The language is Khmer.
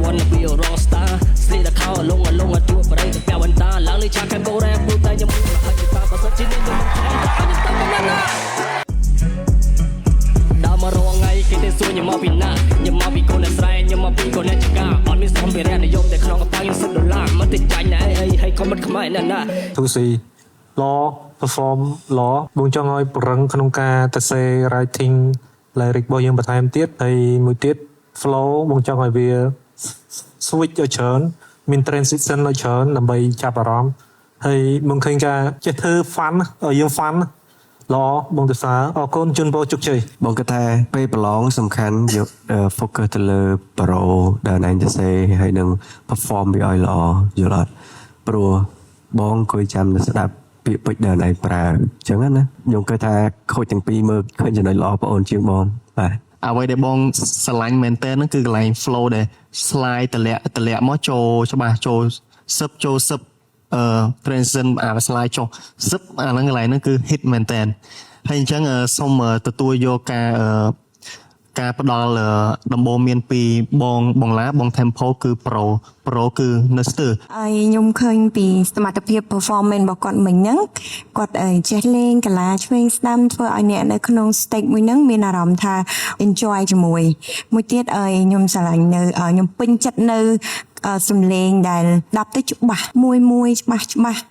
Wanna be a rock star ស្លៀកតែខោលងលងជួបបរិយទៅពាក់វ៉ែនតាឡើងលេឆាខេមបូរ៉ាពូតែខ្ញុំហើយតាបើសិនជាខ្ញុំមិនខំតែខ្ញុំទៅកំណត់ណា ដើមមករងថ្ងៃគេទេសួរខ្ញុំមកពីណាខ្ញុំមកពីកូនអ្នកស្រែខ្ញុំមកពីកូនអ្នកចកាអត់មានសម្ភារៈនិយមតែក្នុងកប៉ៅខ្ញុំសិតដុល្លារមកទៅចាញ់ណែអីហើយកុំមិត្តខ្មែរណាណា ទូស៊ីល្អ perform ល្អបងចង់ឲ្យប្រឹងក្នុងការទៅសេ writing lyric របស់យើងបន្ថែមទៀតហើយមួយទៀត flow បងចង់ឲ្យវា switch ឲ្យច្រើនមាន transition ឲ្យច្រើនដើម្បីចាប់អារម្មណ៍ហើយបងឃើញការចេះធ្វើ fun ឲ្យយើង fun ល្អបងទៅសារអរគុណជូនពរជោគជ័យ បងគិតថាពេលប្រឡងសំខាន់យក focus ទៅលើ pro ដែលឯងទៅសេហើយនឹង perform វាឲ្យល្អយល់អត់ព្រោះបងអង្គុយចាំទៅស្ដាប់ពាក្យពេចន៍ដែលឯងប្រើអញ្ចឹងណាខ្ញុំគិតថាខូចទាំងពីរមើលឃើញចំណុចល្អបងអូនជាងបងបាទ អ្វីដែលបងស្រឡាញ់មែនតើហ្នឹងគឺកន្លែង flow ដែល slide តម្លាក់តម្លាក់មកចូលច្បាស់ចូលសឹបចូលសឹបtransition អា slide ចុះសឹបអាហ្នឹងកន្លែងហ្នឹងគឺ hit មែនតើហើយអញ្ចឹងសូមទទួលយកការផ្ដល់ដំបូន្មានពីបងបងឡាបង tempo គឺ pro pro គឺនៅស្ទើរ ហើយខ្ញុំឃើញពីសមត្ថភាព performance របស់គាត់មិញហ្នឹងគាត់អីចេះលេងកាឡាឆ្វេងស្ដាំធ្វើឲ្យអ្នកនៅក្នុង stage មួយហ្នឹងមានអារម្មណ៍ថា enjoy ជាមួយមួយទៀតអីខ្ញុំស្រឡាញ់នៅខ្ញុំពេញចិត្តនៅសំឡេងដែលដាប់ទៅច្បាស់មួយមួយច្បាស់ច្បាស់។